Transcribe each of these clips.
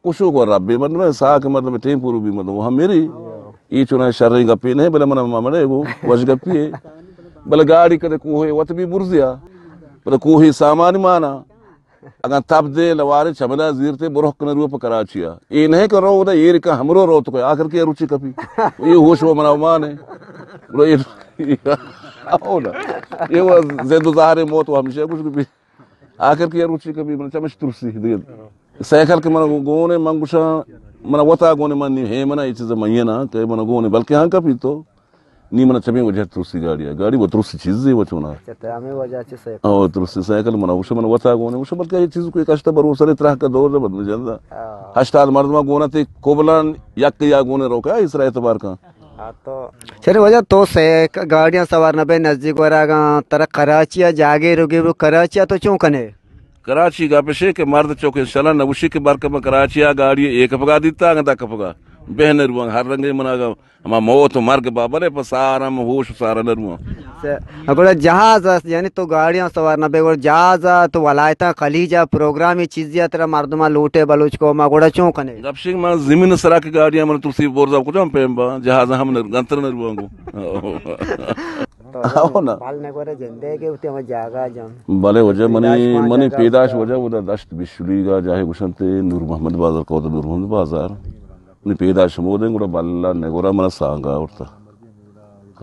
کشوک و ربے مردم، ساک مردم، ٹیم پورو بی مردم، ہم میری۔ ای چونا شریں گپے نہیں، بلے من مامڑے گو وش گپی ہے۔ بلے گاڑی کدے کوہے وت بی برزیا، بلے کوہی سامان مانا۔ اگاں تب دے لوارے چمدا زیرتے برخ کن رو پہ کراچی ء۔ اے نہ کہ رو دا ایر کا ہمرو رو تو آخر کی روچی کپی۔ اے ہوش و منا مان ہے۔ رو اے او نا۔ اے وہ زند و ظاہر موت و ہمیشہ کچھ کپی۔ آخر کی روچی کپی من چمش ترسی دے۔ سائیکل کہ من گونے من گوشاں، من وتا گونے من نی ہے من اے چیز من یہ نا کہ من گونے بلکہ ہاں کپی تو نی من چمے وجہ ترسی گاڑی ء۔ گاڑی وہ ترسی چیزے وہ چونا۔ اچھا، تو ہمیں وجہ چی سائیکل؟ او ترسی سائیکل من وش من وتا گونے وش بلکہ یہ چیز کوئی کشتا بھروسہ نے ترہ کا دور بد میں جندا۔ ہاں۔ ہشتاد مردمہ گونا تے کوبلان یک یا گونے روکا اس رائے اعتبار کا۔ ہاں تو۔ چلے وجہ تو سائیک-، گاڑیاں سوار نہ بے نزدیک وراگا ترا کراچی ء جاگے روگے برو کراچی ء تو چون کنے؟ کراچی گپ شے کہ مرد چوک انشاءاللہ نہ گوشی کہ برکہ من کراچی ء گاڑی ایک پگا دیتا اگاں دک پگا بہن روان ہر رنگے من اگاں ہما موت و مرگ بابرے پہ سارم ہوش و سارا نہ رواں۔ سے-، گڑا جہاز است، یعنی تو گاڑیاں سوار نہ بے، گڑا جہاز ء تو ولایتاں خلیج ء پروگرامی چیزی ء ترا مردماں لوٹے بلوچ قوم ء گڑا چون کنے؟ گپ شنگ من زمین سرا کہ گاڑیاں من ترسی برزا کجام پیم با، جہاز ہم نہ، گنتر نہ رواں گو۔ آو نا۔ پال نگورے جندے کہ وتی ہما جاگہ جم۔ بلے وجہ منی، منی پیداش وجہ ودا دشت بشلیگا جاہے گوشنتے نور محمد بازار، کودا نور محمد بازار۔ نی پیداش ہمودیں گڑا بلا نگورا منا سانگا آورتا۔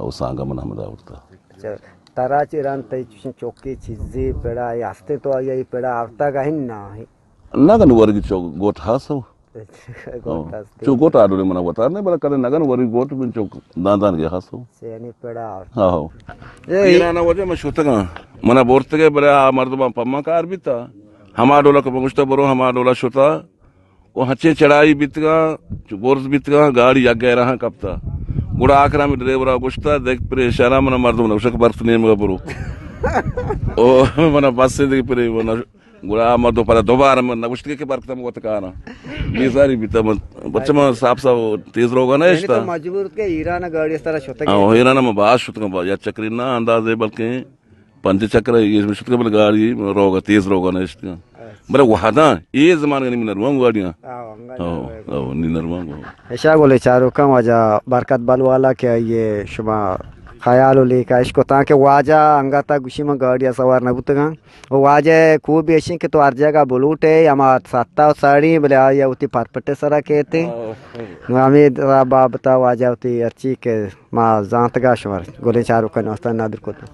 او سانگا من ہمدا آورتا۔ اچھا، ترا چی ران تئی چوکے چیزے پڑا یا ہستے تو آئی پڑا آورتا گا ہن نا؟ نگن ورگی چو گوٹ ہاسو۔ گوٹ ہستے۔ چو گوٹ آڈو منا وتار نے بلا کدے نگن ورگی گوٹ من چو دان دان گیا ہاسو۔ سے یعنی پڑا آورتا۔ ہاں ہو۔ ایرانا وجہ من شتگاں۔ منا بورتگے بلے آ مردمان پما کار بیتا۔ ہما ڈولا کہ بگوشتا برو ہما ڈولا شتا۔ او ہنچیں چڑھائی بیتگاں، چو برز بیتگاں، گاڑی یک گیراہاں کپتا۔ گڑا آخر ہمیں ڈرائیورا گوشتا، دیکھ پریشانا منا مردم نہ گوشک برف نیمگا برو۔ او منا بس دیکھ پرے، گڑا مردم پدا دوبارہ من نہ گوشت کہ برف تم وت کاراں۔ بیزاری بیتا من، بچہ من صاف صاف تیز روگا نہ یعنی اشتا۔ تو مجبور کہ ایران گاڑی اس طرح شتگ۔ ہاں، ایران میں باز شتگاں، یا چکری نہ اندازے بلکہ پنچ چکر ء اے شتگ بلے گاڑی روگ ء تیز روگ ء نہ اشتگ۔ بلے وہداں اے زمانگ ء نی من روان گاڑیاں۔ او، او، نی نروان گو۔ اشا گلیں چاروکاں واجہ برکت بل والا کہ آئی ء شما خیال و لیکہ اش کتاں کہ واجہ انگت ء گوشی من گاڑی ء سوار نہ بوتگاں۔ و واجہ ء خوبی اشیں کہ تو ہر جگہ بلوٹ ئے، ہما ستا و ساڑی بلے آئی ء وتی پرپٹ ء سرا کیت۔ نو ہمے بابت ء واجہ وتی ہرچی کہ ما زانتگ ء شمار گلیں چاروکانی واستہ ندر کتاں۔